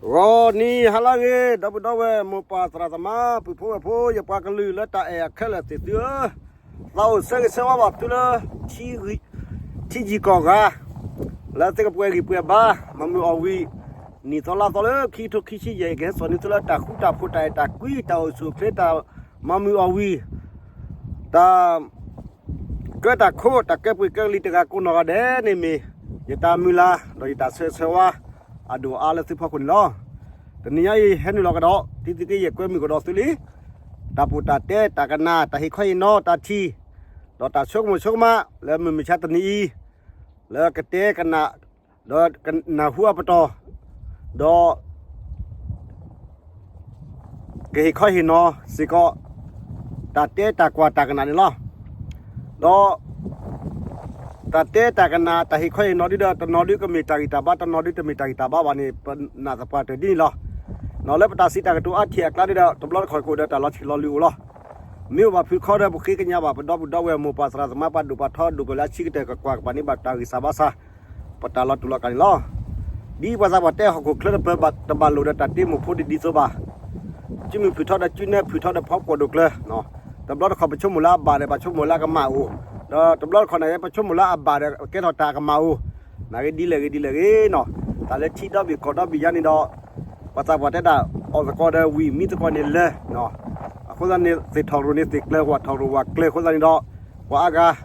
ဂီၤနံၤဟါလၢအဂ့ၤ ဒီပုၢ်ဒီဝဲၢ် မိၢ်ပၢ်သရၣ်သမါ ပုၢ်ဖိဝဲၢ်ဖိ ယပှၤကလုာ်လၢတၢ်အဲၣ်အခဲလၢာ်သ့ၣ်သုဧၢ, သးအိၣ်ဆၢဂ့ၤဆၢဝါဘၣ်သုလၢ ထံယံၤကီၢ်ဂၤ လၢသုကပှဲၤဂံၢ်ပှဲၤဘါ မၤမုာ်အီၣ်ဝံၤ နံၣ်သီလါသီလၢခံကထိခံဆံယဲၢ် ကဟဲစိာ်န့ၢ်သုလၢတၢ်ဃူတၢ်ဖိး တၢ်အဲၣ်တၢ်ကွံ တၢ်အိၣ်ဆူၣ်အိၣ်ချ့ တၢ်မၤမုာ်အီၣ်ဝံၤ တၢ် ကဲတၢ်ခိ တၢ်ကဲပှ့ၤကဲကလံၤတဂၤကိးနီၢ်ဂၤဒဲးန့ၣ်မ့ၢ် ယတၢ်မုၢ်လၢ် ဒီးယတၢ်ဆၢဂ့ၤဆၢဝါ အဒိၣ်အါလၢသုဖီခိၣ်န့ၣ်လီၤ. တနံၤညါအံၤ ဟဲနုာ်လီၤကဒီး တံသုးက့ယဲၢ်ကွဲမုာ်ကဒီးသုလံ, တၢ်ပိာ်တၢ်တဲ တၢ်ကနၣ် တၢ်ဟ့ၣ်ခီဟ့ၣ်နီၤ တၢ်ထံၣ် ဒီးတၢ်ဆိကမိၣ်ဆိကမး လၢမုၢ်မဆါတနံၤအံၤ လၢကတဲကနၣ် ဒီးကနၢ်ဟူအပတီၢ် ဒီး ကဟ့ၣ်ခီဟ့ၣ်နီၤစ့ၢ်ကီး တၢ်တဲတၢ်ကွၢ်တၢ်ကနၣ်န့ၣ်လီၤ. ဒီး တၢ်တဲတၢ်ကနၣ် တၢ်ဟ့ၣ်ခီဟ့ၣ်နီၤဒ်ဒီး တနီၤဒုကမ့ၢ်တၢ်ဂံၢ်တၢ်ဘါ တနီၤဒုတမ့ၢ်တၢ်ဂံၢ်တၢ်ဘါဘၣ်န့ၣ် ပနာ်သပှၢ်တၢၢ်ဒ်န့ၣ်လီၤ. နီၢ်လၢပတၢ်စံးတၢ်ကတိၤအါထံၣ်အကျါဒ်ဒီး တဘျီတခီၣ်ကအိၣ်ဒီးတၢ်လီၤထံၣ်လီၤလံၤအိၣ်လီၤ. မ့ၢ်အိၣ်ဘၣ်ဖုးခီဒီး ပဃ့ကညးဘၣ် ပဒီပုၢ်ဒီဝဲၢ်မိၢ်ပၢ်သရၣ်သမါ ပှၤဒိၣ်ပှၤထီ ဒိၣ်ပှၤလၢအဆံးကတၢၢ်ကကွၢ်ကပၤန့ၣ် ဘၣ်တၢ်ဂံၢ်စၢ်ဘါစၢ် ပတၢ်လီၤတူာ်လီၤကာ်န့ၣ်လီၤ. ဒ်ပှၤသးပှၢ်တဲဟီၣ်ခိၣ်ချၢတပၢၢ်ဘၣ် တဘၣ်လိာ်ဒီးတၢ်တ့မုၢ်ဖိဒ်ဒ်သိးဘၣ်. ကုမုၢ်ဖုၣ်ထီဒီးကုနဲဖုၣ်ထီဒီးဖီကွီၢ်ဒိၣ်ကျၢၤ, တဘျီတခီၣ်ပဆိကမိၣ်လၢအဘၣ်ဒီး ပဆိကမိၣ်လၢအကမၣ်အိၣ်, ဒီးတဘျီတခီၣ်န့ၣ် ပဆိကမိၣ်လၢအဘၣ်ဒီး ကဲထီၣ်တၢ်အကမၣ်အိၣ်, နာ်ဂ့ၤဒ်လဲၣ်ဂ့ၤဒ်လဲၣ်ဂ့ၤနီၤ, တၢ်လၢထံဒီဘ့ၣ်ကီၢ်ဒီဘ့ၣ်ယါန့ၣ်ဒီး ပှၤသးပှၢ်တဲဒၣ် အီၣ်သကိးဒီးဝံၣ်မံသကိးန့ၣ်လၢ အဃိသတးန့ၣ် သ့ၣ်ထီၣ်ရိၣ်န့ၣ်သ့ၣ်ကျၢၤ ဝၣ်ထီၣ်ရိၣ်ဝၣ်ကျၢၤအဃိသတးန့ၣ်ဒီး ပှၤအါဂၤ ဟ့ၣ်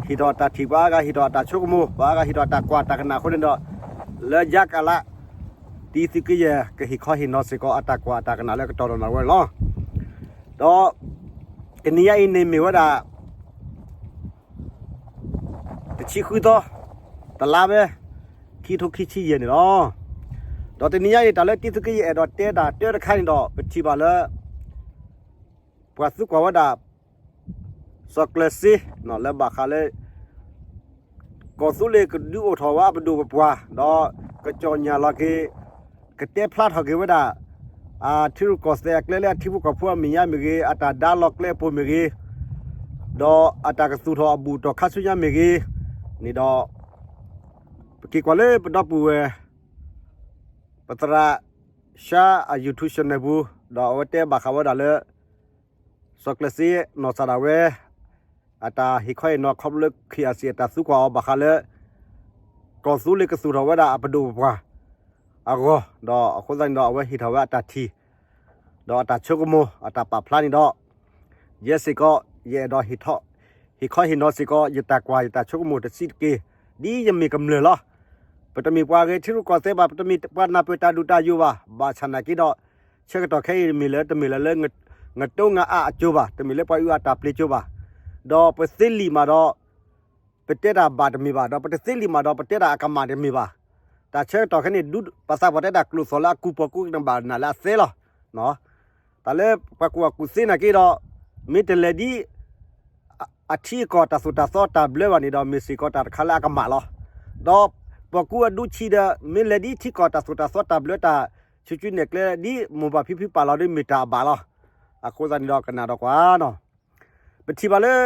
ထီၣ်တၢ်ထံၣ် ပှၤအါဂၤဟ့ၣ်ထီၣ်အတၢ်ဆိကမိၣ် ပှၤအါဂၤဟ့ၣ်ထီၣ်အတၢ်ကွၢ်တၢ်ကနၣ်အဃိန့ၣ်ဒီး လၢယါကလး တံသုးက့ယဲၢ် ကဟ့ၣ်ခီဟ့ၣ်နီၤစ့ၢ်ကီးအတၢ်ကွၢ်အတၢ်ကနၣ်လၢကတီၢ်ဒီးနၢ်ဝဲန့ၣ်လီၤ. ဒီး တနံၤညါအံၤန့ၣ်မ့ၢ်ဝဲဒၣ် တဆံဃုသီ တလါဝဲ ခံကထိခံဆံယဲၢ်န့ၣ်လီၤ. ဒီးတနံၤညါအံၤ တၢ်လၢတံသုးက့ယဲၢ်အဲၣ်ဒိးတဲတၢ်တၢတခါန့ၣ်ဒီး ပထံၣ်ဘၣ်လၢ ပှၤသံကွၢ်ဝဲဒၣ် စီၤကျၢၤစ့ လၢဘၣ်ဃးလၢ ကီၢ်သူလ့ၤကဒုးအိၣ်ထီၣ်ဝဲအပဒိၣ်ပပှၢ် ဒီးကကြေညာလီၤက့ၤ ကတဲဖျါထီၣ်က့ၤဝဲဒၣ် အထံရူၢ်ကီၢ်သဲးအကျဲလၢအထံဖိကီၢ်ဖိအမဲာ်ညါမ့ၢ်ဂ့ၤ, အတၢ်ဒါလီၤကျဲအပူၤမ့ၢ်ဂ့ၤ, ဒီးအတၢ်ကသူၣ်ထီၣ်အဘူၣ်တီၢ်ခါဆူညါမ့ၢ်ဂ့ၤန့ၣ်ဒီး ပက့ၤကွၢ်လၢပဒီပုၢ်ဝဲၢ် ပသရၣ် ရှါ အ YouTube channel ပူၤ ဒီးအဝဲတဲဘၣ်ဃးဝဲဒၣ်လၢ စီၤကျၢၤစ့ နီၢ်စၢ်ဒၣ်ဝဲ အတၢ်ဟ့ၣ်ခီဟ့ၣ်နီၤခီဖျိလၢ ခ့ၣ်အၣ်စံၣ် အတၢ်သံကွၢ်အီၤဘၣ်ဃးလၢ ကီၢ်သူလ့ၤကသူၣ်ထီၣ်ဝဲဒၣ်အပဒိၣ်ပပှၢ်အဂီၢ်, ဒီးအဃိသတးန့ၣ်ဒီး အဝဲဟ့ၣ်ထီၣ်ဝဲအတၢ်ထံၣ် ဒီးအတၢ်ဆိကမိၣ် အတၢ်ပာ်ဖျါန့ၣ်ဒီး ယဲစ့ၢ်ကီး ယအဲၣ်ဒိးဟ့ၣ်ထီၣ် ဟ့ၣ်ခီဟ့ၣ်နီၤစ့ၢ်ကီး ယတၢ်ကွၢ်ယတၢ်ဆိကမိၣ်တဆံးတက့ၢ် ဒ်ယမ့ၢ်ကမျၢၢ်လီၤ. ပတမ့ၢ်ပှၤဂဲၤထံရူၢ်ကီၢ်သဲးဘၣ်, ပတမ့ၢ်ပှၤနၢ်ပၢၢ်တၢ်ဒုၣ်တၢ်ယိာ်ဘၣ်, ဘၣ်ဆၣ်နာ်က့ဒီး ဆၢကတီၢ်ခဲအံၤမ့ၢ်လၢ တမ့ၢ်လၢလၢ ငတိငါအါအကၠိဘၣ်, တမ့ၢ်လၢပှၤအုၣ်အတၢ်ပျ့ၤကၠိဘၣ်. ဒီးပသ့လံာ်မးဒီး ပတဲတၢ်ဘၣ်တမ့ၢ်ဘၣ်, ဒီးပတသ့လံာ်မးဒီး ပတဲတၢ်အကမၣ်တမ့ၢ်ဘၣ်. တၢ်ဆၢကတီၢ်ခဲအံၤန့ၣ် ဒ်ပှၤသးပှၢ်တဲတၢ်ကျိာ်သီၣ်လၢအကူပှီၤကူကနၣ်ဘၣ်နၢ်လၢအသဲလီၤ. တၢ်လၢပှၤကူၣ်ဘၣ်ကူၣ်သ့နာ်က့ဒီး မ့ၢ်တလဲၤဒ် အထံအကီၢ်တၢ်သိၣ်တၢ်သီတၢ်ဘျၢဘၣ်န့ၣ်ဒီး မ့ၢ်စ့ၢ်ကီးတၢ်တခါလၢအကမၣ်လီၤ. ဒီးပှၤကူအဒူဆံဒီး မ့ၢ်လဲၤဒ်ထံကီၢ်တၢ်သိၣ်တၢ်သီတၢ်ဘျၢတၢ်ဆူၣ်ဆူၣ်နဲၣ်ကျဲဒ်မိၢ်ပၢ်ဖံဖုပာ်လီၤဒီး မ့ၢ်တၢ်အဘၣ်လီၤ. အဃိသတးန့ၣ်ဒီး ကနၣ်ဒီးကွၢ်နီၤ ပထံၣ်ဘၣ်လၢ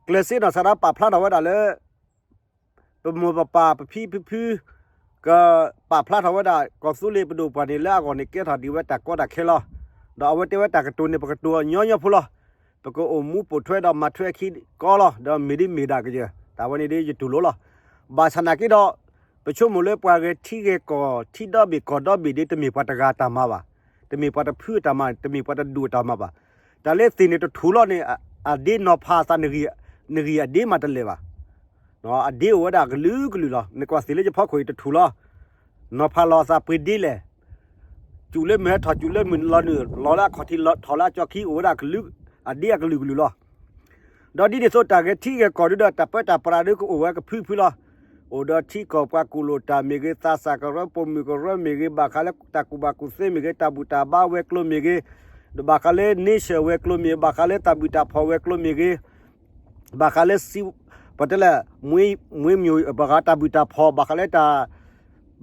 ကျဲးစ့နီၢ်စၢ်ဒၣ်ပာ်ဖျါထီၣ်ဝဲဒၣ်လၢ ပမိၢ်ပပၢ်ပဖံပဖု ကပာ်ဖျါထီၣ်ဝဲဒၣ် ကီၢ်သူလ့ၤပဒိၣ်ပှၢ်န့ၣ် လၢအဂီၢ်န့ၣ် ကဲထီၣ်ဒံးဝဲတၢ်ကီတၢ်ခဲလီၤ. ဒီးအဝဲတဲဝဲတၢ်ကတိၤန့ၣ် ပကတိၤညီညီဖိလီၤ. ပကအိၣ်မူပိာ်ထွဲဒီးမၤထွဲအခံကီလီၤ. ဒီးမ့ၢ်ဒ်မ့ၢ်ဒၣ်ကယဲၢ် တၢ်ဝဲန့ၣ်ဒ်ယတူၢ်လိာ်လီၤ. ဘၣ်ဆၣ်နာ်က့ဒီး ပဆိကမိၣ်လၢပှၤဂဲၤထံဂဲၤကီၢ် ထံဒီဘ့ၣ်ကီၢ်ဒီဘ့ၣ်ဒ် တမ့ၢ်ပှၤတဂၤအတၢ်မၤဘၣ်. တမ့ၢ်ပှၤတဖုအတၢ်မၤ, တမ့ၢ်ပှၤတဒူၣ်အတၢ်မၤဘၣ်. တၢ်လၢသ့ၣ်န့ၣ်တထူၣ်လီၤန့ၣ် အဒ့နီၤဖးအသး နဂံၢ်အဒ့မးတလဲၤဘၣ်. အဒ့အိၣ်ဝဲဒၣ်ကလုာ်ကလုာ်လီၤ. နကွၢ်သ့ၣ်လၢယဖီခိၣ်အံၤတထူၣ်လီၤ. နီၤဖးလီၤအသးပှ့ၤဒ့လဲၣ်. စူၣ်လၢမုၢ်ဟဲထီၣ် စူၣ်လၢမုၢ်လီၤနုာ် လီၤလၢအခီၣ်ထံး ထီၣ်လၢအကၠီခံ အိၣ်ဝဲဒၣ်ကလုာ်, အဒ့အကလုာ်ကလုာ်လီၤ. ဒီးဒ်န့ၣ်အသိး တၢ်ဂဲၤထံဂဲၤကီၢ်ဒ်ဒီး တၢ်ပၢတၢ်ပြးဒ်ကအိၣ်ဝဲကဖုဖုလီၤ. အိၣ်ဒီးထံကီၢ်ပှၤကူၣ်လိာ်တၢ်မ့ၢ်ဂ့ၤ, သးစၢ်ကရၢ ပိာ်မုၣ်ကရၢမ့ၢ်ဂ့ၤ, ဘၣ်ဃးလၢတၢ်ကူၣ်ဘၣ်ကူၣ်သ့မ့ၢ်ဂ့ၤ, တၢ်ဘူၣ်တၢ်ဘါဝဲၤကျိၤမ့ၢ်ဂ့ၤ, ဘၣ်ဃးလၢ nature ဝဲၤကျိၤမ့ၢ်ဂ့ၤ, ဘၣ်ဃးလၢတၢ်ဘူၣ်တၢ်ဖီၣ်ဝဲၤကျိၤမ့ၢ်ဂ့ၤ, ဘၣ်ဃးလၢ ပတဲလၢ မွေးမြူရေး ဘၣ်ဃးတၢ်ဘူၣ်တၢ်ဖီၣ် ဘၣ်ဃးလၢတၢ်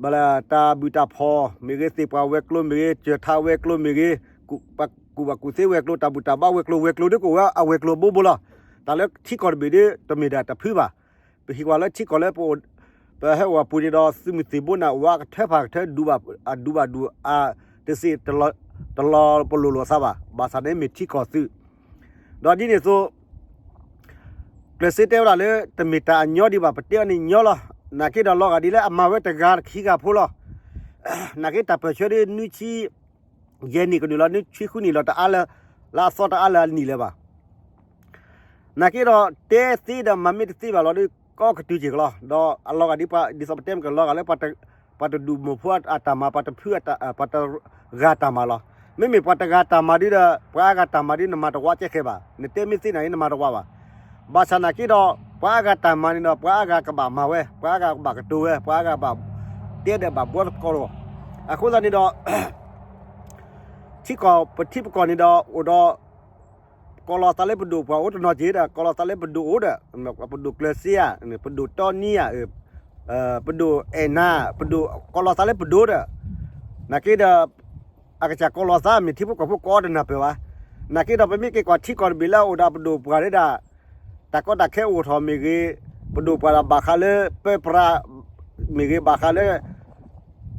ဘၣ်လၢတၢ်ဘူၣ်တၢ်ဖီၣ်မ့ၢ်ဂ့ၤ, သ့ၣ်ပှၢ်ဝဲၤကျိၤမ့ၢ်ဂ့ၤ, ကၠၢၢ်ထါဝဲၤကျိၤမ့ၢ်ဂ့ၤ, ကူၣ်ဘၣ်ကူၣ်သ့ဝဲၤကျိၤ, တၢ်ဘူၣ်တၢ်ဘါဝဲၤကျိၤ, ဝဲၤကျိၤဒ်ကအိၣ်ဝဲအဝဲၤကျိၤဘိဘိလီၤ. တၢ်လၢထံကီၢ်တဘ့ၣ်ဒ် တမ့ၢ်ဒၣ်တဖုဘၣ်. ပဟံးကွၢ်လၢထံကီၢ်လၢပအိၣ် ပဟဲအိၣ်အပူၤန့ၣ်ဒီး သုးမုၢ်သံၣ်ဘိန့ၣ် အိၣ်ဝဲအကထၢဖးကထၢ ဒူဘၣ်အဒူဘၣ်ဒူ အတစံး တလီၤပလိာ်လိာ်သးဘၣ်. ဘၣ်ဆၣ်န့ၣ်မ့ၢ်ထံကီၢ်သုး ဒီးဒ်န့ၣ်အသိး ကျဲးစ့တဲဝဲဒၣ်လၢ တမ့ၢ်တၢ်အညီဒံးဘၣ်, ပတဲအီၤန့ၣ်ညီလီၤ. နာ်က့ဒီးလီၤဂာ်ဒ်လၢအမၤဝဲတဂၤခံဂၤဖိလီၤ. နာ်က့တၢ်ပၢၢ်ဆၢဒ် နွံဆံယဲၢ်နံၣ်ကနုာ်လီၤ နွံဆံဃုနံၣ်လီၤ တအါလၢ လၢအသီတအါလၢအနံၣ်လၢၤဘၣ်. နာ်က့ဒီး တဲသ့ဒီးမၤမ့ၢ်တသ့ဘၣ်လီၤဒီး ကီကတုၤက့ၤကလီၤ. ဒီးအလီၤဂာ်ဒ် ဒ်သိးပတဲမ့ၢ်ကလီၤဂာ်လၢ ပှၤတဒူၣ်မိၢ်ဖိအတၢ်မၤ ပှၤတဖု ပှၤတဂၤတၢ်မၤလီၤ. မ့မ့ၢ်ပှၤတဂၤတၢ်မၤဒ်ဒီး ပှၤအါဂၤတၢ်မၤဒ် နမၤတဝးကဲဃဲၤဘၣ်, နတဲမ့ၢ်သ့န့ၣ် နမၤတဝးဘၣ်. ဘၣ်ဆၣ်နာ်က့ဒီး ပှၤအါဂၤတၢ်မၤန့ၣ်ဒီး ပှၤအါဂၤကဘၣ်မၤဝဲ, ပှၤအါဂၤကဘၣ်ကတိၤဝဲ, ပှၤအါဂၤဘၣ်တဲဒီးဘၣ်ဘှီသကိးလီၤ. အဃိသတးန့ၣ်ဒီး ထံကီၢ် ပထံပကီၢ်န့ၣ်ဒီး အိၣ်ဒီး ကိးလီၤသးလၢပဒိၣ်ပှၢ်အိၣ်တနီၤက့ၤဒီး ကိးလီၤသးလၢပဒိၣ်အိၣ်ဒီး ပဒိၣ်ကျၢၤစ့ဧါ, ပဒိၣ်တီနံဧါ, ပဒိၣ်အဲၣ်နၤ, ပဒိၣ် ကိးလီၤသးလၢပဒိၣ်ဒီး နာ်က့ဒီး အကစၢ်ကိးလီၤသးမ့ၢ်ထံဖိကီၢ်ဖိကိးတနၢ်ပၢၢ်ဘၣ်. နာ်က့ဒီးပမ့ၢ်က့ၤကွၢ်ထံကီၢ်တဘ့ၣ်လၢအအိၣ်ဒီးပဒိၣ်ပှၢ်ဒၣ် တၢ်ကီတၢ်ခဲအိၣ်ထီၣ်မ့ၢ်ဂ့ၤ, ပဒိၣ်ပှၢ်ဒီးဘၣ်ဃးလၢ ပၢပြးမ့ၢ်ဂ့ၤ, ဘၣ်ဃးလၢ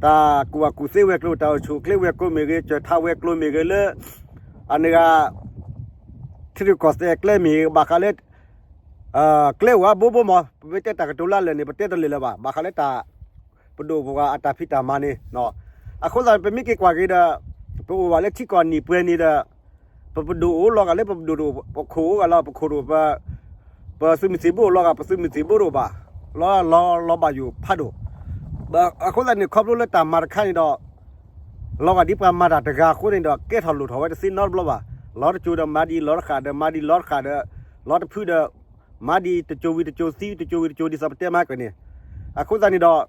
တၢ်ကူၣ်ဘၣ်ကူၣ်သ့ဝဲၤကျိၤ, တၢ်အိၣ်ဆူၣ်အိၣ်ချ့ဝဲၤကျိၤမ့ၢ်ဂ့ၤ, ကၠၢၢ်ထါဝဲၤကျိၤမ့ၢ်ဂ့ၤလၢ အန့ၣ်ဂၤ ထံရူၢ်ကီၢ်သဲးကျဲမ့ၢ်ဂ့ၤ, ဘၣ်ဃးလၢ ကျဲအိၣ်အါဘိဘိမး, ပမ့ၢ်တဲတၢ်ကတိၤလၢအလၢာ်န့ၣ် ပတဲတလၢာ်လၢၤဘၣ်, ဘၣ်ဃးလၢတၢ် ပဒိၣ်ပှၢ်အတၢ်ဖံးတၢ်မၤန့ၣ်. အဃိသတးန့ၣ် ပမ့ၢ်က့ၤကွၢ်က့ၤဒီး ပအိၣ်ဘၣ်လၢထံကီၢ်နံၣ်ပှဲၤန့ၣ်ဒီး ပပဒိၣ်အိၣ်လီၤဂာ်လၢပပဒိၣ်တအိၣ်, ပခိၣ်အိၣ်ဂာ်လီၤ, ပခိၣ်တအိၣ်, ပသုးမုၢ်သံၣ်ဘိအိၣ်လီၤဂာ်, ပသုးမုၢ်သံၣ်ဘိတအိၣ်ဘၣ်, လီၤလီၤလီၤဘၣ်ယိၣ်ဖးဒိၣ်. အဃိသတးန့ၣ် ခီဖျိလၢတၢ်မၤတခါန့ၣ်ဒီး လီၤဂာ်ဒ်ပှၤမၤတၢ်တဂၤအဃိန့ၣ်ဒီး ကဲထီၣ်လိၣ်ထီၣ်ဝဲတသ့နီတဘျီဘၣ်. လီၤတကၠိၤဒီးမၤဒံး, လီၤတဃာ်ဒီးမၤဒံး, လီၤတဃာ်ဒီး လီၤတဖုဒီး မၤဒံး, တကၠိၤဝံၤတကၠိၤသံ, တကၠိၤဝံၤတကၠိၤ ဒ်သိးပတဲမၤကၢၢ်န့ၣ်. အဃိသတးန့ၣ်ဒီး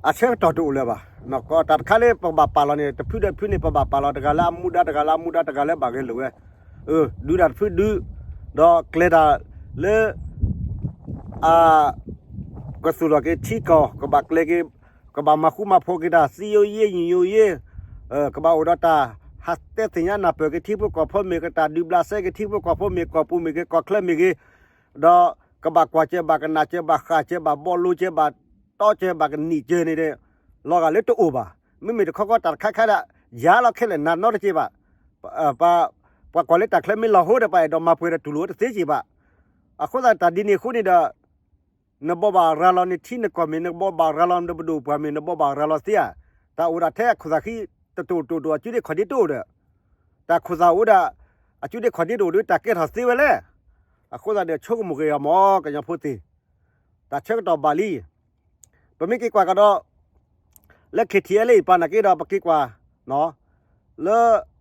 အဆၢကတီၢ်တအိၣ်လၢၤဘၣ်. တၢ်တခါလၢပကဘၣ်ပာ်လီၤန့ၣ် တဖုဒီးတဖုန့ၣ် ပဘၣ်ပာ်လီၤတဂၤလၢအမူဒါ, တဂၤလၢအမူဒါ, တဂၤလၢဘၣ်ဂဲၤလိာ်ဝဲ, ဒုးတၢ်တဖုဒုး, ဒီးကျဲၤတၢ်လၢ အ ကသူၣ်ထီၣ်က့ၤထံကီၢ်, ကဘၣ်ကျဲၤက့ၤ, ကဘၣ်မၤဃူမၤဖိးက့ၤတၢ် စည်းရုံးရေး, ညီညွတ်ရေး, ကဘၣ်အိၣ်ဒီးတၢ်ဟးတဲသ့ၣ်ညါနၢ်ပၢၢ်က့ၤထံဖိကီၢ်ဖိမ့ၢ်ဂ့ၤ, တၢ်ဒုးဘျးစဲက့ၤထံဖိကီၢ်ဖိမ့ၢ်ဂ့ၤ, ကီၢ်ပူၤမ့ၢ်ဂ့ၤ, ကီၢ်ချၢမ့ၢ်ဂ့ၤ, ဒီးကဘၣ်ကွၢ်စၢၤ, ဘၣ်ကနၣ်စၢၤ, ဘၣ်ဃၣ်စၢၤ, ဘၣ်ဘီလိစၢၤ, ဘၣ်တီစၢၤ, ဘၣ်ကနံၣ်စၢၤန့ၣ် လီၤဂာ်လၢတအိၣ်ဘၣ်. မ့မ့ၢ်တခီခီ တၢ်တခါခါဒၣ် ယၤလီၤခဲလၢာ် နၤနီတက့ၤဘၣ်. ပှၤကွၢ်လၢတၢ်ချၢမ့ၢ်လီၤဟိဒီး ပှၤအဲၣ်ဒိးမၤပှဲၤဒီးတူၢ်လိာ်ဝဲတသ့က့ၤဘၣ်. အဃိသတး တၢ်ဒ်န့ၣ်အဃိန့ၣ်ဒီး နဘိးဘၣ်ရၤလီၤန့ၣ် ထံနကီၢ်မ့ၢ်, နဘိးဘၣ်ရၤလီၤ နပဒိၣ်ပှၢ်မ့ၢ်, နဘိးဘၣ်ရၤလီၤသ့ဧါ. တၢ်အိၣ်ဒၣ်ထဲအခိၣ်သးဃံ တတိၢ်တိၢ်တိၢ် အစုဒ့ၣ်ခီၣ်ဒ့ၣ်တအိၣ်ဒီး, တၢ်ခိၣ်သးအိၣ်ဒၣ် အစုဒ့ၣ်ခီၣ်ဒ့ၣ်တအိၣ်ဒီး တၢ်ကဲထီၣ်သ့ဝဲလဲၣ်. အဃိသတးဒီး ဆိကမိၣ်က့ၤအီၤမ့ၢ် ကညီဖိသ့ၣ်, တၢ်ဆၢကတီၢ်ဘၣ်လံ. ပမ့ၢ်က့ၤကွၢ်ကဒီး လၢ KTLA အံၤ ပာ်နာ်က့ဒီး ပက့ၤကွၢ် လၢ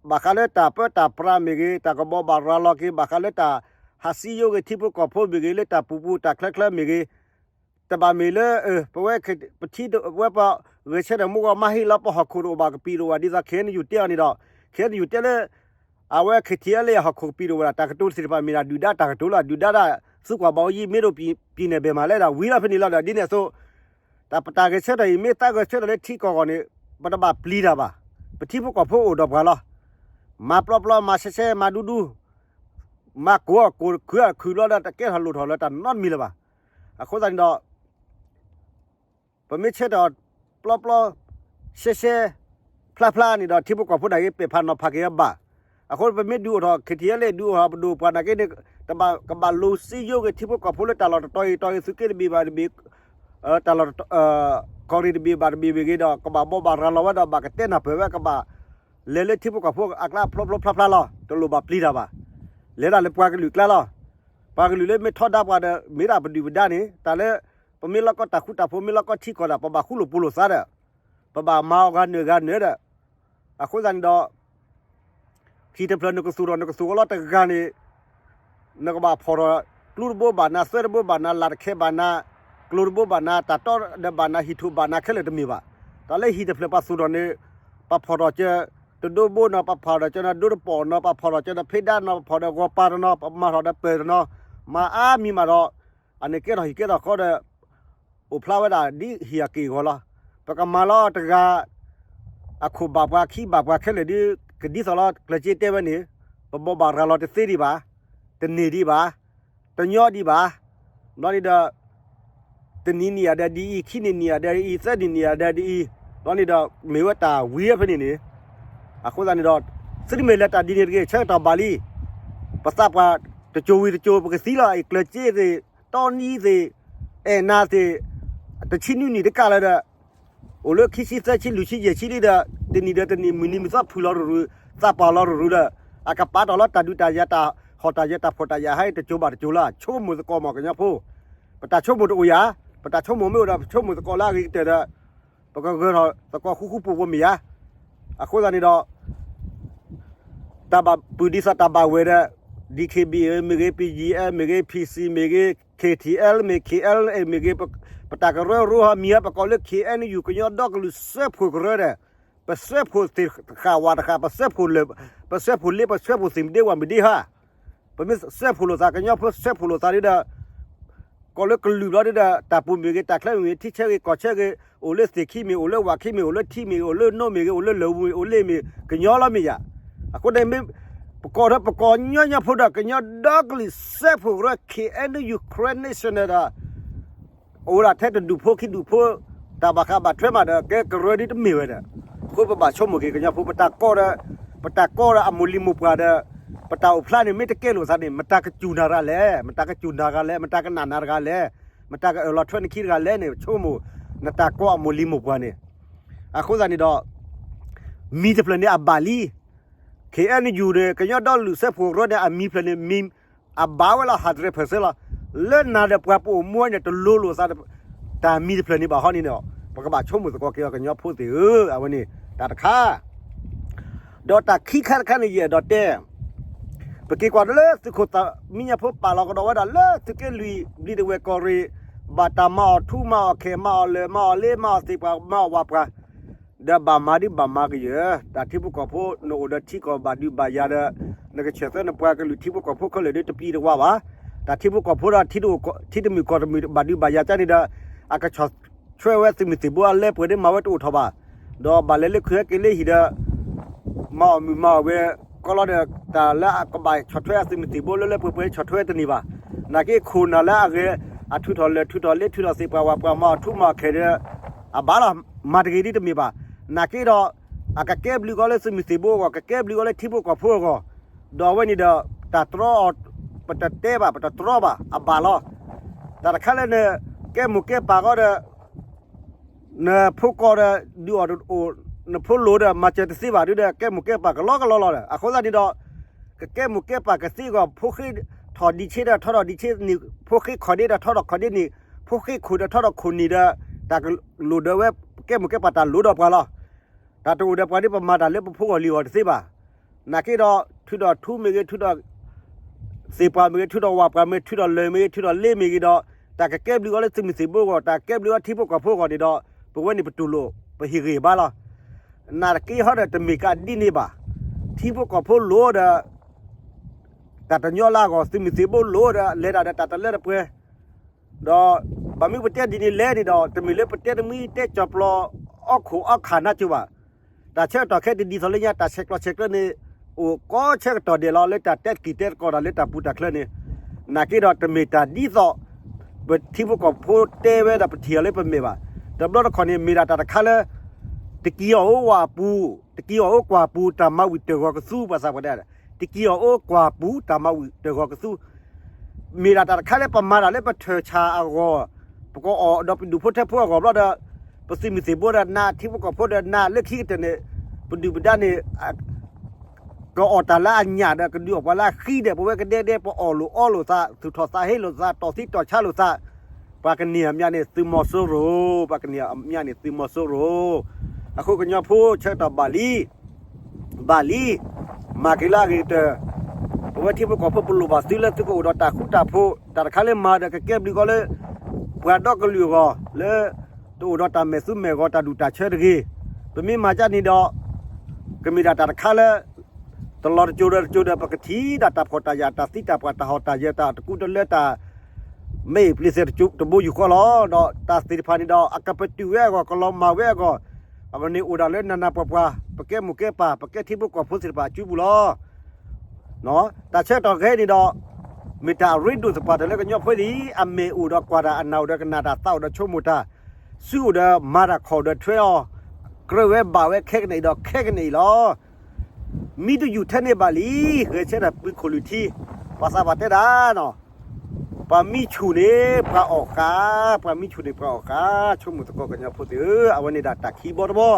ဘၣ်ဃးလၢတၢ်ပၢတၢ်ပြးမ့ၢ်ဂ့ၤ, တၢ်ကဘိးဘၣ်ရၤလီၤက့ၤ ဘၣ်ဃးလၢတၢ်ဟးစံယိက့ၤထံဖိကီၢ်ဖိမ့ၢ်ဂ့ၤ, လၢတၢ်ပူၤပူၤတၢ်ချၢချၢမ့ၢ်ဂ့ၤ, တဘၣ်မ့ၢ်လၢ ပဝဲ ပထံ ဝဲပှၤဂဲၤဆၢထၢၣ်မူဂီၢ် မၤဟ့ၣ်လီၤပဟီၣ်ခိၣ်တအိၣ်ဘၣ် ကပံာ်တအိၣ်ဘၣ်န့ၣ်ဒီး KNU တဲအီၤန့ၣ်ဒီး KNU တဲလၢ အဝဲ KTLA ဟီၣ်ခိၣ်ကပံာ်တအိၣ်ဝဲဒၣ် တၢ်ကတိၤသ့ၣ်တဖၣ်မ့ၢ်ဒၣ် ဒုၣ်ဒါတၢ်ကတိၤလီၤ. ဒုၣ်ဒါဒၣ် သုကွၢ်ဘၣ်အီၤယံၤ မ့ၢ်ဒိး ပြည်နယ်ဘက်မှာလဲၣ်ဒီး ဝံၤလီၤဖဲန့ၣ်လီၤဒီး ဒ်န့ၣ်အသိး တၢ်ပတၢ်ဂဲၤဆၢထၢၣ်အံၤ မ့ၢ်သးဂဲၤဆၢထၢၣ်လၢထံကီၢ်ဂီၢ်န့ၣ် ပတဘၣ်ပျံၤတၢ်ဘၣ်. ပထံဖိကီၢ်ဖိအိၣ်ဒီးပှၤလီၤ. မၤပျီပျီ မၤရှဲရှဲ မၤဒူဒူ မၤကိၢ်အီၤကိၢ် ခုၣ်အီၤခုၣ်ဘျီဒီး တကဲထီၣ်လိၣ်ထီၣ်လၢတၢ်နီတမံၤလၢၤဘၣ်. အဃိသတးန့ၣ်ဒီး ပမ့ၢ်ဆၢထၢၣ်ပျီပျီ ရှဲရှဲ ဖျါဖျါန့ၣ်ဒီး ထံဖိကီၢ်ဖိနာ်က့ ပဲာ်ဖးနီၤဖးက့ၤအဘၣ်. အဃိပမ့ၢ်ဒုးအိၣ်ထီၣ် KTLA ဒုးအိၣ်ထီၣ်ပဒိၣ်ပှၢ်နာ်က့န့ၣ် တဘၣ်ကဘၣ်လိၤစံယိက့ၤထံဖိကီၢ်ဖိလၢတၢ်လီၢ်တတီၤအံၤတီၤအံၤ သုးက့တဘ့ၣ်ဘၣ်တဘ့ၣ် တၢ်လီၢ် ကီၢ်ရ့ၣ်တဘ့ၣ်ဘၣ်တဘ့ၣ်မ့ၢ်ဂ့ၤဒီး ကဘၣ်ဘိးဘၣ်ရၤလီၤဝဲဒီး ဘၣ်ကတဲနၢ်ပၢၢ်ဝဲ ကဘၣ်လဲၤလၢထံဖိကီၢ်ဖိအကျါဖျိဖျိဖျါဖျါလီၤ. တလိၣ်ဘၣ်ပျံၤတၢ်ဘၣ်. လဲၤဒၣ်လၢပှၤကလုာ်ကျါလီၤ. ပှၤကလုာ်လၢမ့ၢ်ထီဒါပှၤဒီး မ့ၢ်ဒၣ်ပဒုၣ်ပဒါန့ၣ် တၢ်လၢ ပမ့ၢ်လီၢ်ကီတၢ်ဃူတၢ်ဖိး မ့ၢ်လီၢ်ကီထံကီၢ်ဒီး ပဘၣ်ဃူလိာ်ဖိးလိာ်သးဒီး ပဘၣ်မၤအီၤဂၤနၢၤဂၤနၢၤဒီး အဃိသတးန့ၣ်ဒီး ဟံၣ်တဖျၢၣ်နကသူၣ်ထီၣ် နကသူၣ်ဝဲလီၤတဂၤန့ၣ် နကဘၣ်ဖီၣ်ထီၣ် ကျူတဘိဘၣ်နၤ သၢတဘိဘၣ်နၤ လၢ်တခဲဘၣ်နၤ ကျိၤတဘိဘၣ်နၤ တၢ်တီဒီးဘၣ်နၤ ဟံၣ်ထူၣ်ဘၣ်နၤခဲလၢာ်တမ့ၢ်ဘၣ်. တၢ်လၢဟံၣ်တဖျၢၣ်ပှၤသူၣ်ထီၣ်န့ၣ် ပှၤဖီၣ်ထီၣ်ကၢ တဒိဘိနီၤ ပှၤဖီၣ်ထီၣ်ကၢနၤ ဒိတပီၢ်နီၤ ပှၤဖီၣ်ထီၣ်ကၢဒီးဖ့ဒါနီၤ ပှၤဖီၣ်ထီၣ်ဒီးဂီၤပၤတနီၤ ပှၤမၤထီၣ်ဒီးပၢၢ်တနီၤ မၤအါမံၤမးဒီး အန့ၣ်ကဲထီၣ်ဟံၣ်ကဲထီၣ်ဃီဒီး အိၣ်ဖျါဝဲဒၣ်ဒ်ဟံၣ်အက့ၢ်အဂီၤလီၤ. ပကမၤလီၤတဂၤ အခိၣ်ဘၣ်ပှၤခံဘၣ်ပှၤခဲလၢာ်ဒ် ကဒ်သိးလီၤ ကျၢၢ်က့တဲဝဲန့ၣ် ပဘိးဘၣ်ရၤလီၤတသ့ဒံးဘၣ်, တန့ၢ်ဒံးဘၣ်, တညီဒံးဘၣ်. ဘျီန့ၣ်ဒီး တနံၤနံၤအဒဲဒ်အံၤ, ခံနံၤနံၤအဒဲဒ်အံၤ, သၢနံၤနံၤအဒဲဒ်အံၤ, ဘျီန့ၣ်ဒီး မ့ၢ်ဝဲတၢ်ဝံၤဖဲန့ၣ်န့ၣ်, အဃိသတးန့ၣ်ဒီး သုတမ့ၢ်လဲၤတၢ်ဒ်န့ၣ်တဂ့ၤ, ဆၢကတီၢ်ဘၣ်လံ, ပသးပှၢ်တစိၤဝံၤတစိၤ ပကသံလီၤ, အကျၢၤစ့သ့ၣ်, တီနံသ့ၣ်, အဲၣ်နၤသ့ၣ်, တဆံနွံနံၣ်တကးလၢၤဒီး အိၣ်လၢခံဆံသၢဆံ လွံၢ်ဆံယဲၢ်ဆံလံဒီး တနံၤဒီးတနံၤ မုၢ်နံၤမုၢ်သီ ဖုၣ်လီၤရူၤရူၤ, သးပှၢ်လီၤရူၤရူၤဒီး အကပာ်ထီၣ်လီၤတၢ်ဒုးတၢ်ယၤ တၢ်ဟီၣ်တၢ်ယၢၤ တၢ်ဖှီၣ်တၢ်ယာ်ဟဲ တစိၤဘၣ်တစိၤလၢအဆိကမိၣ်သကိးမး ကညီဖိ, ပတၢ်ဆိကမိၣ်တအိၣ်ယၤ, ပတၢ်ဆိကမိၣ်မ့ၢ်အိၣ်ဒီး ပဆိကမိၣ်သကိးလၢအဂ့ၤကတၢၢ်ဒီး ပကဂၢၢ်ထီၣ်သကိးဃူဃူဖိးဖိးမ့ၢ်ယၤ, အဃိသတးန့ၣ်ဒီး တၢ်ဘၣ်ပုၢ်ဒ်သိးတၢ်ဘၣ်ဝဲဒီး DKBA မ့ၢ်ဂ့ၤ, BGF မ့ၢ်ဂ့ၤ, PC မ့ၢ်ဂ့ၤ, KTL မ့ၢ် KNLA မ့ၢ်ဂ့ၤ, ပတၢ်ကရၢကရိဟီမံၤဟီ ပကိးလၢ KNU ကညီဒီကလုာ်စၢဖှိၣ်ကရၢဒီး ပစၢဖှိၣ်သ့ၣ်တဃာ်ဝၣ်တဃာ်, ပစၢဖှိၣ်လၢ, ပစၢဖှိၣ်လ့ ပစၢဖှိၣ်သ့ၣ်မုၢ်ဒ့ဝၣ်မုၢ်ဒ့ဟါ, ပမ့ၢ်စၢဖှိၣ်လိာ်သး ကညီဖိစၢဖှိၣ်လိာ်သးဒ်ဒီး ကိးလၢကလုာ်ဘျီဒ်ဒီး တၢ်ပူၤမ့ၢ်ဂ့ၤ, တၢ်ချၢမ့ၢ်ဂ့ၤ, ထံဆၢဂ့ၤ, ကီၢ်ဆၢဂ့ၤ, အိၣ်လၢသ့ၣ်ခံမ့ၢ်, အိၣ်လၢဝၣ်ခံမ့ၢ်, အိၣ်လၢထံမ့ၢ်, အိၣ်လၢနိမ့ၢ်ဂ့ၤ, အိၣ်လၢလၢၢ်မ့ၢ်, အိၣ်လၢမ့ၢ်, ကညီလီၤမ့ၢ်ယၤ, အဃိန့ၣ်မ့ၢ် ပကိးထီၣ်ပကိးညီညီဖိဒီး ကညီဒီကလုာ်စၢဖှိၣ်ကရၢ KNU Karen National ဒီး အိၣ်ဒၣ်ထဲတဒူၣ်ဖိခံဒူၣ်ဖိ, တၢ်ဘၣ်ဃးဘၣ်ထွဲမးဒီး ကဲကရၢဒ်တမ့ၢ်ဝဲဒီး, အဃိပဘၣ်ဆိကမိၣ်က့ၤ ကညီဖိ ပတၢ်ကိးဒီး, ပတၢ်ကိးဒီးအမိၢ်လံၤမိၢ်ပှၢ်ဒီး ပတၢ်အိၣ်ဖျါန့ၣ် မ့ၢ်တကဲလိာ်သးန့ၣ် မတၤကစူၢ်နၤတဂၤလဲၣ်, မတၤကစူၢ်နၤတဂၤလဲၣ်, မတၤကနၣ်နၤတဂၤလဲၣ်, မတၤကအၢၣ်လီၤထွဲနခံတဂၤလဲၣ်န့ၣ် ဆိကမိၣ် နတၢ်ကိးအမိၢ်လံၤမိၢ်ပှၢ်န့ၣ်, အဃိသတးန့ၣ်ဒီး မံၤတဖျၢၣ်န့ၣ်အဘၣ်လံ KNU န့ၣ် ကညီဒီကလုာ်စၢဖှိၣ်ကရၢန့ၣ် အမံၤဖျၢၣ်န့ၣ် မံၤအဘၣ်ဝဲလီၤ hundred percent လီၤ. လၢနၤဒီးပှၤပအိၣ်မူန့ၣ် တလိၤလိာ်သး တၢ်မံၤတဖျၢၣ်န့ၣ်ဘၣ်ဟီန့ၣ်ဒီး ပကဘၣ်ဆိကမိၣ်သကိးက့ၤအီၤ ကညီဖိသ့ၣ်ဧၢ, အဝဲန့ၣ်တၢ်တခါ ဒီးတၢ်ခံခါတခါန့ၣ် ယအဲၣ်ဒိးတဲ ပက့ၤကွၢ်ဒီးလၢသုးခိၣ်သးမံညါဖိပာ်လီၤကဒီးဝဲဒၣ်လၢသုးက့လွံၢ် ဘျံးဒဝဲၢ်ကီၢ်ရ့ၣ် ဘၣ်တၢ်မၤအီၣ်ထူမၤအီၣ်ခဲၣ် မၤအီၣ်လၢၢ် မၤအီၣ်လ့ မၤအီၣ်သ့ၣ်ပှၢ် မၤအီၣ်ဝၣ်ပှၢ် ဒီးဘၣ်မၤဒုးဘၣ်မၤကယၢၤ တၢ်ထံဖိကီၢ်ဖိ နအိၣ်ဒီးထံကီၢ်ဘၣ်ဒုးဘၣ်ယၤဒီး နကဆၢၣ်သၢနပှၤကလုာ်ထံဖိကီၢ်ဖိခဲလၢာ်ဒီး တပျံၤတဝါဘၣ်. တၢ်ထံဖိကီၢ်ဖိဒီး ထံတမုာ်ကီၢ်တမုာ်ဘၣ်ဒုးဘၣ်ယၤကန့ၣ်ဒီး အကဆီၣ်ထွဲဝဲသုးမုၢ်သံၣ်ဘိအလၢပှဲၤဒီးမၤဝဲတအိၣ်ထီၣ်ဘၣ်. ဒီးဘၣ်လဲၤလၢခုဟဲက့ၤလၢဟံၣ်ဒီး မၤအီၣ်မုာ်မၤအီၣ်ဝဲ ကီလီၤဒီး တၢ်လၢအကဘၣ်ဆီၣ်ထွဲအသုးမုၢ်သံၣ်ဘိလၢလၢပှဲၤပှဲၤဆီၣ်ထွဲတန့ၢ်ဘၣ်. နာ်က့ခိၣ်နၢ်လၢအဂဲၤ အထုးထီၣ်လၢၢ် ထုးထီၣ်လ့ ထုးထီၣ်သ့ၣ်ပှၢ်ဝၣ်ပှၢ် မၤအီၣ်ထူမၤအီၣ်ခဲၣ်ဒီး အဘၣ်လီၤ မၤတဂ့ၤဒ်တမ့ၢ်ဘၣ်. နာ်က့ဒီး အကကဲဘျုးကီးလၢသုးမုၢ်သံၣ်ဘိအဂီၢ် ကကဲဘျုးကီးလၢထံဖိကီၢ်ဖိအဂီၢ် ဒီးအဝဲန့ၣ်ဒီး တၢ်တြီအီၤ ပတတဲဘၣ် ပတတြီဘၣ် အဘၣ်လီၤ. တၢ်တခါလၢန ကဲမိၢ်ကဲပၢ်ဃီဒီး နဖိကီၢ်ဒီး ဒုးအီၣ်တအိၣ် နဖိလိၤဒီး မၤစၢၤတသ့ဘၣ်ဒုဒီး ကဲမိၢ်ကဲပၢ်ကလီကလီလီၤဒီး အဃိသတးန့ၣ်ဒီး ကကဲမိၢ်ကဲပၢ်ကသ့အဂီၢ် ဖိဃ့ထီၣ်ဒံးဆ့ဒီးထီထီၣ်ဒံးဆ့န့ၣ် ဖိဃ့ခီၣ်ဒ့ဒီးထီထီၣ်ခီၣ်ဒ့န့ၣ် ဖိဃ့ခိၣ်ဒီးထီထီၣ်ခိၣ်န့ၣ်ဒီး တၢ်ကလိၣ်ဒီးဝဲ ကဲမိၢ်ကဲပၢ်တၢ်လိၣ်ဒီးပှၤလီၤ. တၢ်တအိၣ်ဒီးပှၤဒ်ပမၤတၢ်လၢပဖိဂီၢ်လံၤဂီၢ်တသ့ဘၣ်. နာ်က့ဒီး ထုးထီၣ်ထူမ့ၢ်ဂ့ၤ ထုးထီၣ် သ့ၣ်ပှၢ်မ့ၢ်ဂ့ၤ ထုးထီၣ်ဝၣ်ပှၢ်မ့ၢ် ထုးထီၣ်လၢၢ်မ့ၢ်ဂ့ၤ ထုးထီၣ်လ့မ့ၢ်ဂ့ၤဒီး တၢ်ကကဲဘျုးကီးလၢသုးမုၢ်သံၣ်ဘိအဂီၢ် တၢ်ကဲဘျုးကီးထံဖိကီၢ်ဖိအဂီၢ်န့ၣ်ဒီး ပဝဲန့ၣ်ပတူၢ်လိာ် ပဟ့ၣ်ဂံၢ်ဘါလီၤ. နာ်က့ဟီဒီးတမ့ၢ်ကဒ်န့ၣ်ဘၣ်. ထံဖိကီၢ်ဖိလိၤဒီး တၢ်တညီလၢအဂီၢ် သုးမုၢ်သံၣ်ဘိလိၤဒီး လဲၤတၢ်ဒီးတၢ်တလၢတပှဲၤ ဒီးဘၣ်မနုၤပတဲဒ်န့ၣ်လဲၣ်န့ၣ်ဒီး တမ့ၢ်လၢပတဲတမှံတဲကၠီၤပျီ အီၣ်ခိၣ်အီၣ်ခၣ်နါကၠိဘၣ်. တၢ်ဆၢကတီၢ်ခဲအံၤတဒ်သိးလၢညါ တၢ်ဆဲးကျိးဆဲးကျၢန့ၣ် အိၣ်ကိးဆၢကတီၢ်ဒဲးလီၤ လၢတၢ်တဲတက့ၢ်တဲတကီၢ်ဒီးလၢတၢ်ပူၤတၢ်ချၢန့ၣ် နာ်က့ဒီးတမ့ၢ်တၢ်ဒ်သိး ပထံဖိကီၢ်ဖိတဲဝဲဒီးပထံၣ်အီၤလၢပမဲာ်ဘၣ်. တဘျီတခီၣ်န့ၣ် မ့ၢ်ဒၣ်တၢ်တခါလၢ တက့ၤအီၤအိၣ်ဝၣ်ပူၤ တက့ၤအီၤအိၣ်ကွၢ်ပူၤ တၢ်မၤဝံၤတၢ်ဂီၤကသူ ပှၤသးပှၢ်တဲ တက့ၤအီၤအိၣ်ကွၢ်ပူၤ တၢ်မၤဝံၤတၢ်ဂီၤကသူ မ့ၢ်ဒၣ်တၢ်တခါလၢပမၤတၢ်လၢပထၢၣ်ဆၣ်အဂီၢ် ပကအီၣ်ဒီးပဒူၣ်ဖိထၢဖိအဂီၢ်ဘျီဒီး ပသုးမုၢ်သံၣ်ဘိဒီးနး ထံဖိကီၢ်ဖိဒီးနး လၢခံကတၢၢ်န့ၣ် ပဒုၣ်ပဒါန့ၣ် ကအီၣ်တၢ်လၢအညၣ်ဒီး ကဒုးအီၣ်ပှၤလၢအဃံဒီး ပဝဲကဒဲကဒဲ ပအီၣ်လိာ်အီလိာ်သး သူၣ်ထီၣ်သးဟ့လိာ်သး တီၢ်သံတီၢ်ဆါလိာ်သး ပှၤကန့ၢ်အမျးန့ၣ် သုးမီၤစိရိၤ ပှၤကန့ၢ်အမျးန့ၣ် သုးမီၤစိရိၤ. အဃိကညီဖိဆၢကတီၢ်ဘၣ်လံ ဘၣ်လံ မၤက့ၤလၢအဂ့ၤကတၢၢ် ပဝဲထံဖိကီၢ်ဖိပလိၣ်ဘၣ်သုလၢသုကအိၣ်ဒီးတၢ်ဃူတၢ်ဖိး တၢ်တခါလၢမၤဒီးကကဲဘျုးကီးလၢ ပှၤဒီကလုာ်အဂီၢ် လၢတအိၣ်ဒီးတၢ်မဲာ်သူမဲာ်ဂီၤတၢ်ဒူၣ်တၢ်ဆၢတဂ့ၤ. ပမ့ၢ်မၤကၢ်န့ၣ်ဒီး ကမ့ၢ်ဒၣ်တၢ်တခါလၢ တလီၤတစိၤဒီးတစိၤဒီး ပကထံၣ်ဒၣ်တၢ်ဖှီၣ်တၢ်ယာ်တၢ်သံတၢ်ပှၢ်တၢ်ဟီၣ်တၢ်ယၢၤတၢ်တကူတလၢတၢ် မ့ၢ်အံၤပျ့ၤသဲးတဘိယူၢ်ဃီလီၤ. ဒီးတၢ်သ့ၣ်တဖၣ်န့ၣ်ဒီး အကပတုာ်ဝဲအဂီၢ် ကလီၤမၢ်ဝဲအဂီၢ် အဂီၢ်န့ၣ်အိၣ်ဒၣ်လၢနးနးပှၤပှၤ ပကဲမိၢ်ကဲပၢ် ပကဲထံဖိကီၢ်ဖိသ့ၣ်တဖၣ်အစုပူၤလီၤ. တၢ်ဆၢကတီၢ်ခဲအံၤန့ၣ်ဒီး မ့ၢ်တၢ်အရ့ဒိၣ်သပှၢ်တၢၢ်လၢကညီဖိသ့ၣ် အမဲာ်အိၣ်ဒီးကွၢ်တၢ် အနၢ်အိၣ်ဒီးကနၣ်တၢ် သးအိၣ်ဒီးဆိကမိၣ်တၢ်, စုအိၣ်ဒီးမၤတၢ် ခီၣ်အိၣ်ဒီးထွဲအီၤ, ကြၢးဝဲဘၣ်ဝဲခဲကနံၣ်အံၤဒီးခဲကနံၣ်အံၤလီၤ. မံတယူၢ်ထဲန့ၣ်ဘၣ်လံ, ဂဲၤဆၢထၢၣ်ပှ့ၤခိၣ်လုၢ်ထံ, ပှၤသးပှၢ်တဲဒၣ်နီၤ, ပှၤမံဆူၣ်န့ၣ် ပှၤအီၣ်ဃာ်, ပှၤမံဆူၣ်န့ၣ်ပှၤအီၣ်ဃာ်, ဆိကမိၣ်သကိးကညီဖိသ့ၣ်ဧၢ, အဝဲန့ၣ်ဒၣ်တၢ်ခံဘီတဘီ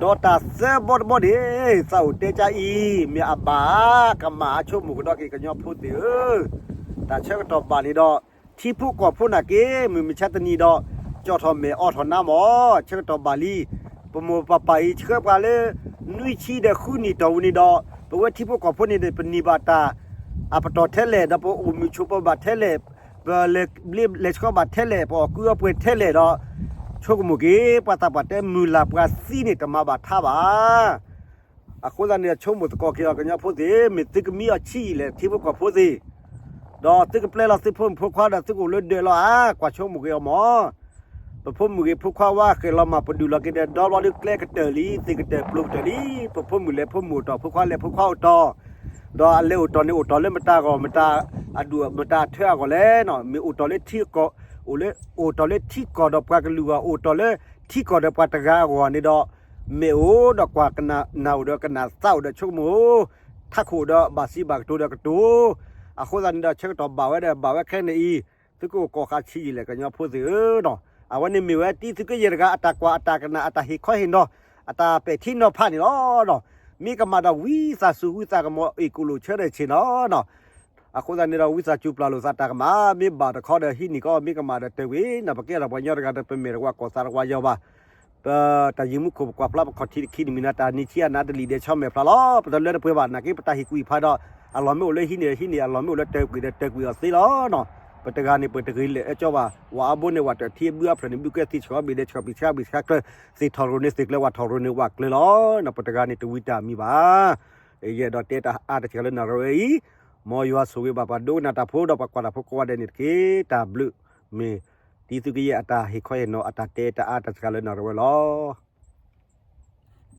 ဒီးတၢ်သၢဘီတဘီန့ၣ် သးအိၣ်တဲကါအံၤ မ့ၢ်အဘၣ်ဧါ, ကမၣ်အါဆိကမိၣ်ကဒီးက့ၤကညီဖိသ့ၣ်ဧၢ, တၢ်ဆၢကတီၢ်ဘၣ်န့ၣ်ဒီး ထံဖိကီၢ်ဖိနာ်က့ မုၢ်မဆါတနံၤဒီး ကၠီၣ်ထီၣ်မဲာ်အိးထီၣ်နါမး, ဆၢကတီၢ်ဘၣ်လံ, ပမိၢ်ပပၢ်အံၤဆှၢပှၤလၢ နွံဆံဒီးဃုနံၣ်တီၢ်ဝံၤန့ၣ်ဒီး ပဝဲထံဖိကီၢ်ဖိန့ၣ် ပန့ၢ်ဘၣ်တၢ် အပတီၢ်ထဲလဲၣ် ဒီးပအိၣ်မုာ်ဆိးပၢၤဘၣ်ထဲလဲၣ်, ပလဲၤဘျ့လဲၤဆှီဘၣ်ထဲလဲၣ်, ပအီၣ်ကုအီပှဲၤထဲလဲၣ်ဒီး ဆိကမိၣ်က့ၤ ပှၤသးပှၢ်တဲမုၢ်လၢ်ပှၤသံန့ၣ် တမၤဘၣ်ထါဘၣ်. အဃိသတးန့ၣ်ဒီး ဆိကမိၣ်သကိးက့ၤအီၤကညီဖိသ့ၣ်, မ့ၢ်သုကမံအီၤဆံးယံာ်လဲၣ်ထံဖိကီၢ်ဖိသ့ၣ်, ဒီးသုကပျဲလီၤသုဖိမုၣ်ဖိခွါဒီးသုကအိၣ်လၢဒၢးလီၤဧါ, ကွၢ်ဆိကမိၣ်က့ၤအီၤမး. ပဖိမုၣ်ဂ့ၤဖိခွါဝါဃဲၤလီၤမၢ်ပဒုၣ်လီၤက့ၤဒီး ဒီဘျီဒုးကျဲကတၢၢ်လံ, သ့ၣ်ကတၢၢ်ပျိကတၢၢ်လံ, ပဖိမုၣ်လဲၤဖိမုၣ်အိၣ်တီၢ်, ဖိခွါလဲၤဖိခွါအိၣ်တီၢ်, ဒီးအလဲၤအိၣ်တီၢ်န့ၣ်အိၣ်တီၢ်လၢမတၤအဂီၢ်, မတၤအဒူၣ်မတၤအထၢအဂီၢ်လဲၣ်, မ့ၢ်အိၣ်တီၢ်လၢထံကီၢ်, အိၣ်တီၢ်လၢထံကီၢ်ဒီးပှၤကလုာ်အဂီၢ်, အိၣ်တီၢ်လၢထံကီၢ်ဒီးပှၤတဂၤအဂီၢ်န့ၣ်ဒီး မ့ၢ်အိၣ်ဒီးကွၢ်ကနၣ်, နၢ်အိၣ်ဒီးကနၣ်, သးအိၣ်ဒီးဆိကမိၣ်, ထးခိၣ်ဒီးဘၣ်စံးဘၣ်ကတိၤဒီးကတိၤ, အဃိသတးန့ၣ်ဒီး ဆၢကတီၢ်ဘၣ်ဝဲဒီး ဘၣ်ဝဲခဲကနံၣ်အံၤ, သုကအိၣ်ကီၢ်ဃာ်ဆံးယံာ်လဲၣ်ကညီဖိသ့ၣ်ဧၢနီၤ. အဝဲန့ၣ်မ့ၢ်ဝဲတံၤသုးက့ယဲၢ်တဂၤ အတၢ်ကွၢ်အတၢ်ကနၣ် အတၢ်ဟ့ၣ်ခီဟ့ၣ်နီၤ, အတၢ်ပဲာ်ထံနီၤဖးန့ၣ်လီၤ. မ့ၢ်ကမၣ်ဒီးဝံသးစူၤ ဝံသးကမီၤ အ့ၣ်ကူၣ်လိာ်ဆၢထၢၣ်ဆ့ၣ်နီၤနီၤ. အဃိသတးန့ၣ်ဒီး ဝံသးစူၤပျၢ်လိာ်သးတၢ်ကမၣ်, မ့ၢ်ဘၣ်တခီဒီးဟံးန့ၢ်ကီး, မ့ၢ်ကမၣ်ဒီးတဲဝံၤနီၤ. ပကဲထီၣ်ပှၤကညီတဂၤဒီး ပမဲာ်တဝါကီၢ်သးတဝါယီၤဘၣ်. ပတၢ်ယံၤမူခိၣ် ပကွၢ်ဖျါပခီၣ်ထံးတခံန့ၣ် မုၢ်နၤတၢ်နံၤဆံးအနၤတလံာ်ဒဲး ဆီမဲာ်ဖျါလီၤ. ပတလၢတပှဲၤဘၣ်နာ်က့ ပတၢ်ဟ့ၣ်ကူၣ်ဟ့ၣ်ဖးဒီး အလီၢ်မ့ၢ်အိၣ်လၢဟံးန့ၢ်ဒီးဟံးန့ၢ်, အလီၢ်မ့ၢ်အိၣ်လၢတၢ်ကွံာ်ဒီးတၢ်ကွံာ်အီၤသ့လီၤနီၤ. ပတဂၤန့ၣ် ပတဂ့ၤလၢအကၠီဘၣ်, ဝၤအါဘိန့ၣ် ဝၤတၢၢ်ထံအဘုအဖျၢၣ်န့ၣ် ဘုကဲသ့ၣ်ဆှီဘ့ၣ်ဒဲး ဆှီပံၤဆှါဘ့ၣ်ဆှါကျၢၤ, သ့ၣ်ထီၣ်ရိၤန့ၣ်သ့ၣ်ကျၢၤ, ဝၤထီၣ်ရိၤန့ၣ်ဝၤကျၢၤလီၤ. ပတဂၤန့ၣ် တဝံတၢ်မံၤဘၣ်. ယအဲၣ်ဒိးတဲတၢ်အါတစှၤလၢနၣ်ရံၣ်ဝဲအံၤ, မ်ယွၤဆိၣ်ဂ့ၤဘၣ်ပှၤဒိကနၣ်တၢ်ဖိဒီးပှၤကွၢ်တၢ်ဖိကိးဂၤဒဲးန့ၣ်တက့ၢ်. တၢ်ဘျုး, မ့ၢ်တံၤသုးက့ယဲၢ်အတၢ်ဟ့ၣ်ခီဟ့ၣ်နီၤ အတၢ်တဲတၢ်အါတစှၤလၢနၣ်ရံၣ်ဝဲလီၤ.